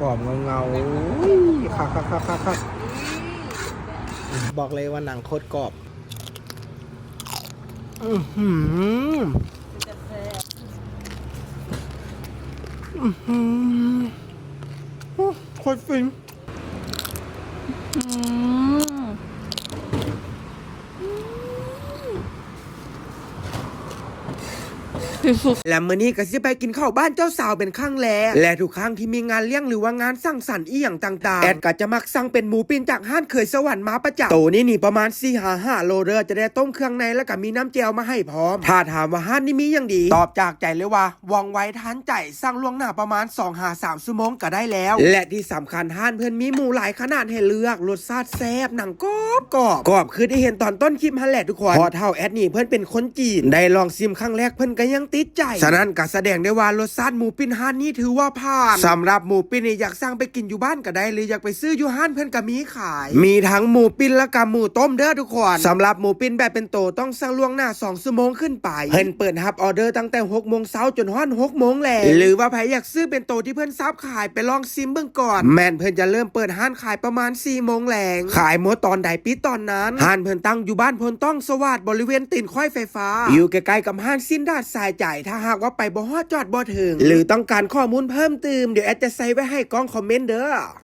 ກອບເງົາໆ ໂອ້ຍ ຄັກໆໆໆໆ ບອກເລີຍວ່າໜັງໂຄດກອບ ອືຫື ອືຫື ໂອ້ ໂຄດຟິນ. ອືມ ອືມ ທີ່ສຸດ ແລະ ມື້ນີ້ກໍຊິໄປກິນເຂົ້າບ້ານເຈົ້າສາວເປັນຄັ້ງແລກ ແລະ ທຸກຄັ້ງທີ່ມີງານລ້ຽງ ຫຼືວ່າງານສັງສັນອີ່ຫຍັງຕ່າງໆ ແອດກໍຈະມັກສັ່ງເປັນໝູປີ້ນຈາກຮ້ານເຄີຍສະຫວັນມາປະຈຳ. ໂຕນີ້ນີ້ປະມານສີ່ຫາຫ້າໂລເດີ້ ຈະໄດ້ຕົ້ມເຄື່ອງໃນ ແລ້ວກໍມີນ້ຳແຈ່ວມາໃຫ້ພ້ອມ. ຖ້າຖາມວ່າຮ້ານນີ້ມີຫຍັງດີ ຕອບຈາກໃຈເລີຍວ່າ ວ່ອງໄວທັນໃຈ, ສັ່ງລ່ວງໜ້າປະມານສອງຫາສາມຊົ່ວໂມງກໍໄດ້ແລ້ວ ແລະ ທີ່ສຳຄັນຮ້ານເພິ່ນມີໝູຫຼາຍຂະໜາດໃຫ້ເລືອກ, ລົດຊາດແຊບ, ໜັງກອບໆ ກອບຄືທີ່ເຫັນຕອນຕົ້ນຄລິບຫັ້ນແຫຼະທຸກຄົນ. ເພາະເຖົ້າແອດນີ້ເພິ່ນເປັນຄົນຈີນ, ໄດ້ລອງຊີມຄັ້ງແລກເພິ່ນກໍຍັງຕິດໃຈ, ສະນັ້ນກໍສະແດງໄດ້ວ່າລົດຊາດໝູປີ້ນຮ້ານນີ້ຖືວ່າຜ່ານ. ສຳລັບໝູປີ້ນນີ້ຢາກສັ່ງໄປກິນຢູ່ບ້ານກໍໄດ້ ຫຼືຢາກໄປຊື້ຢູ່ຮ້ານເພິ່ນກໍມີຂາຍ, ມີທັງໝູປີ້ນ ແລ້ວກໍໝູຕົ້ມເດີ້ທຸກຄົນ. ສຳລັບໝູປີ້ນແບບເປັນໂຕຕ້ອງສັ່ງລ່ວງໜ້າສອງຊົ່ວໂມງຂຶ້ນໄປ, ເພິ່ນເປີດຮັບອໍເດີຕັ້ງແຕ່ຫົກໂມງເຊົ້າຈົນຮອດຫົກໂມງແລງ ຫຼືວ່າໃຜຢາກຊື້ເປັນໂຕທີ່ເພິ່ນສັບຂາຍ ໄປລອງຊີມເບິ່ງກ່ອນ. ແມ່ນເພິ່ນຈະເລີ່ມເປີດຮ້ານຂາຍປະມານສີ່ໂມງແລງ, ຂາຍໝົດຕອນໃດປິດຕອນນັ້ນ. ຮ້ານເພິ່ນຕັ້ງຢູ່ບ້ານໂພນຕ້ອງສະຫວາດ ບໍລິເວນຕີນຄວາຍໄຟຟ້າ, ຢູ່ໃກ້ໆກັບຮ້ານຊີ້ນດາດຊາຍໃຈ. ຖ້າຫາກວ່າໄປບໍ່ຮອດ ຈອດບໍ່ເຖິງ ຫຼືຕ້ອງການຂໍ້ມູນເພີ່ມຕື່ມ ດຽວແອດຈະໃສ່ໄວ້ໃຫ້ກ່ອງຄອມເມັນເດີ້.